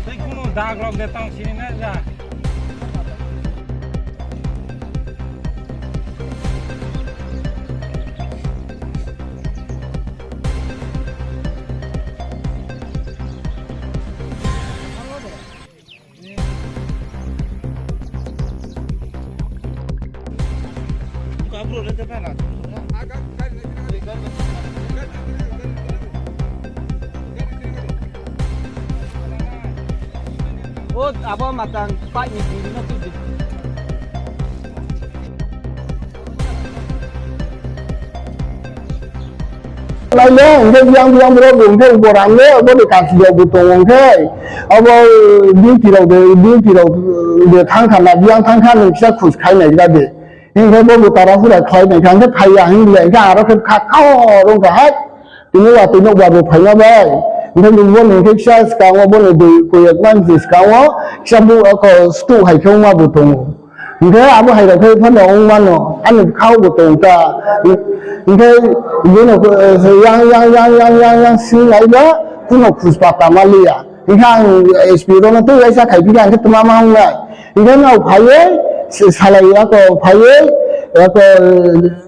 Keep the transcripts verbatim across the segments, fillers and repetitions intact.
Tei kunu dag rok de tang sini na ja. O abo matang pai ni biri no tu di. Laile, hingke biyang biyang borok bo hingke borang le, obo de kansi rok bo tongo hingke, obo duty rok de, duty rok de thang kha na, biyang thang kha ni kisa khus khai nai gra de. Hingke bo bo tara phura khlai nai kha, hingke phai ya hing le, hingke aro khe kha khao rong kha hai. Tini watwi nok ba bo phaima bai. Hingke bo ni hingke kisa swkango bo ni dui koi ek man si swkango, kisa bo ako stu hai khe wngma bo tongo. Hingke abo hai rok khe phano wng mano, ani bwkhao bo tong ta. Hingke bini, eh, yang, yang, yang sing nai ba, kuno khus pata ma liya. Hingke ang S P rok no tei waisa khai phikha, hingke tma ma wng nai. Hingke no phaiye, se-, salai ako phaiye, ako, eh,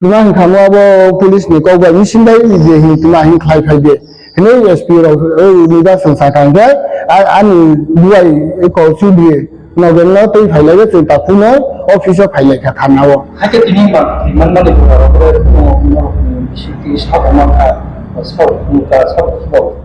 Tuma hingkha mo abo police ni kok bai missing bai je hin tuma hin khlai phai de. Hwnwi S P rok, eh, ni ba song sakha hwnkhe, a-, ani duai kok su di, nogo no twi phai lai chwng ta phunuk office o phai lai kha thana o. Hakhe tini ma, man mani bwrwi rok, bisi twi sabo man kha, sabo phunuk kha, sabo sabo.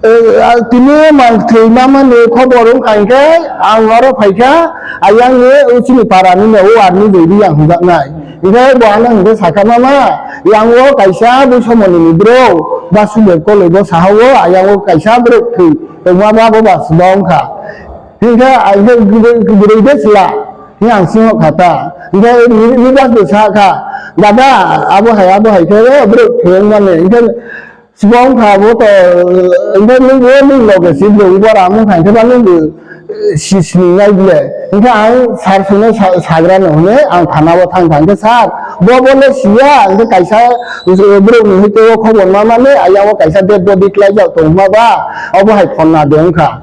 Eh, ah, tini mangthwi mamani khobor wngkha hinkhe ang oro phaikha, ayang ni uchini para ni no o army bai riyang hwnjaknai. Hinkhe bo ano hinkhe sakha, "Mama, yang o kaisa bwsomoni ni bro, Basudev Koloi bo saha o, ayang o kaisa borok thwi tongma ba bo ba sba wngkha." Hinkhe, hinkhe bwrwi de chwla, hinkhe ang singok kha ta. Hinkhe ni, ni bas bo sakha, "Dada, abo hai, abo hai khe borok thwi wngmani." Hinkhe Sibong kha bo to, hingke nung bo nung loge si bro, bo ram wng kha, hingke ba nung bo, eh, si, sininai bile. Hingke ang sir sono sa-, sagra no hwnwi ang thana o thang kha. Hingke sir, bo, bo le siya, hingke kaisa, eh, borok ni hwite o khobor ma mani, ayang o kaisa dead body klai jak tong ma ba, obo hai phone na de wng kha.